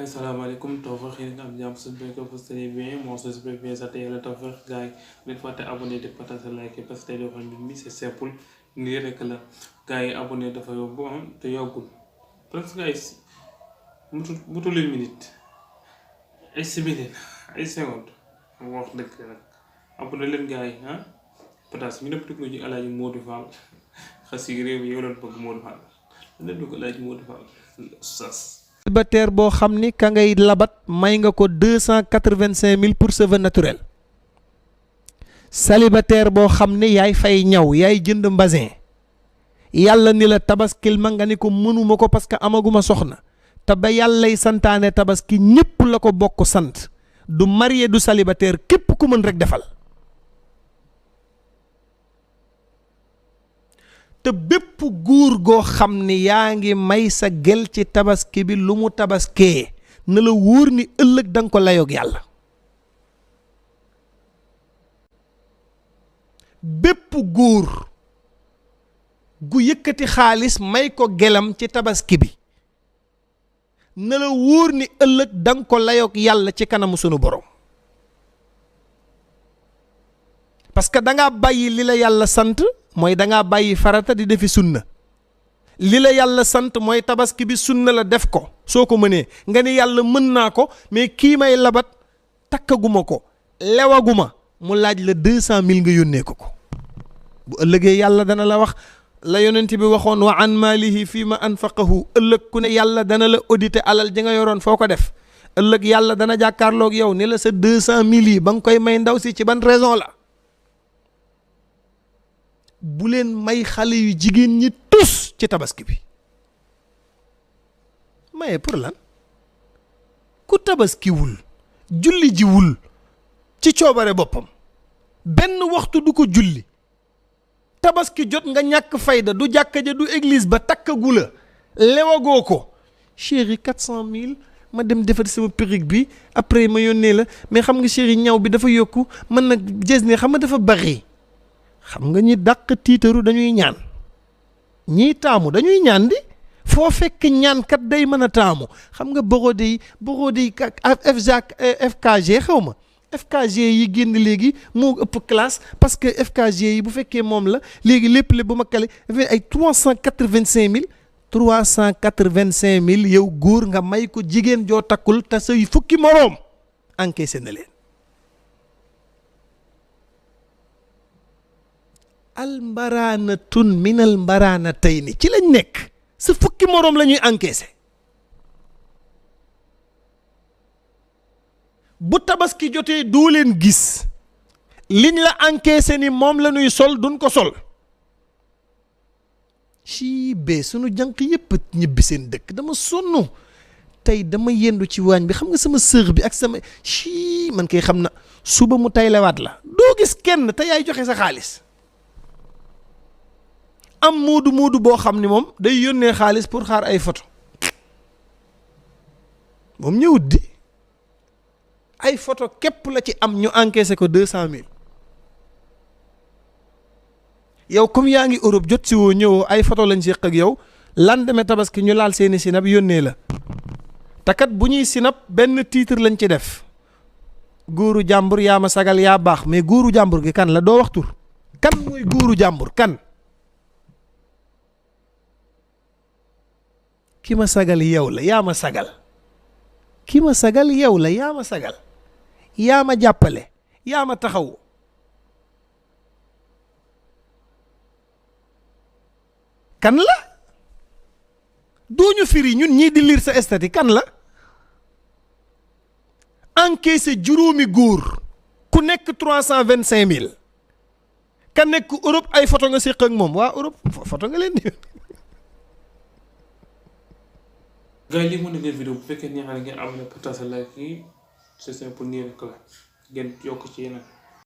gars yi salaamaaleykum Tawfekh yéen a am jàmm suñu béykat vous allez bien moi je suis bien sant yàlla Tawfekh gars yi bu leen fàtte abonné di partager like parce que tey dafa mbir mi c'est simple nii rek la gars yi abonné dafa yóbbu te yoggul presque gars yi mutul une minute ay simili ay seconde wax dëgg nag abonné leen gars yi partage ñu dem dugg ci Alaaji Modou Fall xas yi réew mi yow leen bëgg Modou Fall leen dugg Alaaji Modou Fall sas célibataire boo xam ni ka ngay labat may nga ko 285 000 pour cheveux naturel célibataire boo xam ni yaay fay ñaw yaay jënd mbasin yàlla ni la tabaskil ma nga ni ko mënuma ko parce que amaguma soxna te ba yàllay santaane tabaski ñépp la ko bokk sant du marié du célibataire képp ku mën rek defal te bépp góor goo xam ni yaa ngi may sa gel ci tabaski bi lu mu tabaskee na la wóor ni ëllëg danga ko layoog yàlla bépp góor gu yëkkati xaalis may ko gelam ci tabaski bi na la wóor ni ëllëg danga ko layoog yàlla ci kanamu sunu borom parce que danga bàyyi li la yàlla sant mooy dangaa bàyyi farata di defi sunna li la yàlla sant mooy tabaski bi sunna la def ko soo ko mënee nga ni yàlla mën naa ko mais kii may labat takkaguma ko lewaguma mu laaj la 200 000 nga yónnee ko bu ëllëgee yàlla dana la wax la yonent bi waxoon wa an maalihi fii ma anfaqahu ëllëg ku ne yàlla dana la audité alal ji nga yoroon foo ko def ëllëg yàlla dana jàkkaarloog yow ni la sa 200 000 yi ba nga koy may ndaw si ci ban raison la bu leen may xale yu jigéen ñi tus ci tabaski bi maye pour lan ku tabaskiwul julli jiwul ci coobare boppam benn waxtu du ko julli tabaski jot nga ñàkk fayda du jàkka ja du église ba takkagu la lewagoo ko chéri 400 000 ma dem defar sama perruque bi après ma yónnee la mais xam nga chéri ñaw bi dafa yokku man nag gis ne xam nga dafa bari xam nga ñi dàq tiitaru dañuy ñaan ñiy taamu dañuy ñaan di foo fekk ñaankat day mën a taamu xam nga borode yi FKG xaw ma FKG yi génn léegi moo ëpp classe parce que FKG yi bu fekkee moom la léegi lépp bu ma kale ay 385 000 yow góor nga may ko jigéen joo takkul te say fukki moroom encaissé na leen almbaraanatun minal mbaraanatayni ci lañ nekk sa fukki moroom la ñuy encaissé bu tabaski jotee doo leen gis liñ la encaissé ni moom la ñuy sol duñ ko sol ci bee sunu jànq yépp ñibbi seen dëkk dama sonn tey dama yendu ci waañ bi xam nga sama sœur bi ak sama man kay xam na suba mu taylewaat la doo gis kenn te yaay joxe sa xaalis am moodu boo xam ni moom day yónnee xaalis pour xaar ay photo moom ñëwut di ay photo képp la ci am ñu encaissé ko 200 000 yow comme yaa ngi Europe jot si woo ñëwoo ay photo lañ séq ak yow lendemain tabaski ñu laal seeni sinap yónnee la te kat bu ñuy sinap benn titre lañ ci def góoru jàmbur yaa ma sagal yaa baax mais góoru jàmbur gi kan la doo wax tur kan mooy góoru jàmbur kan ki ma sagal yow la yaa ma sagal ki ma sagal yow la yaa ma sagal yaa ma jàppale yaa ma taxaw kan la doo ñu firi ñun ñii di lire sa statut kan la encaissé juróomi góor ku nekk 325 000 ka nekk Europe ay photo nga séq ak moom waa Europe photo nga leen di gars yi lii moo nekk vidéo bu fekkee neexal ngeen am na partage like yi c'est simple nii rek la ngeen yokk ci yeneen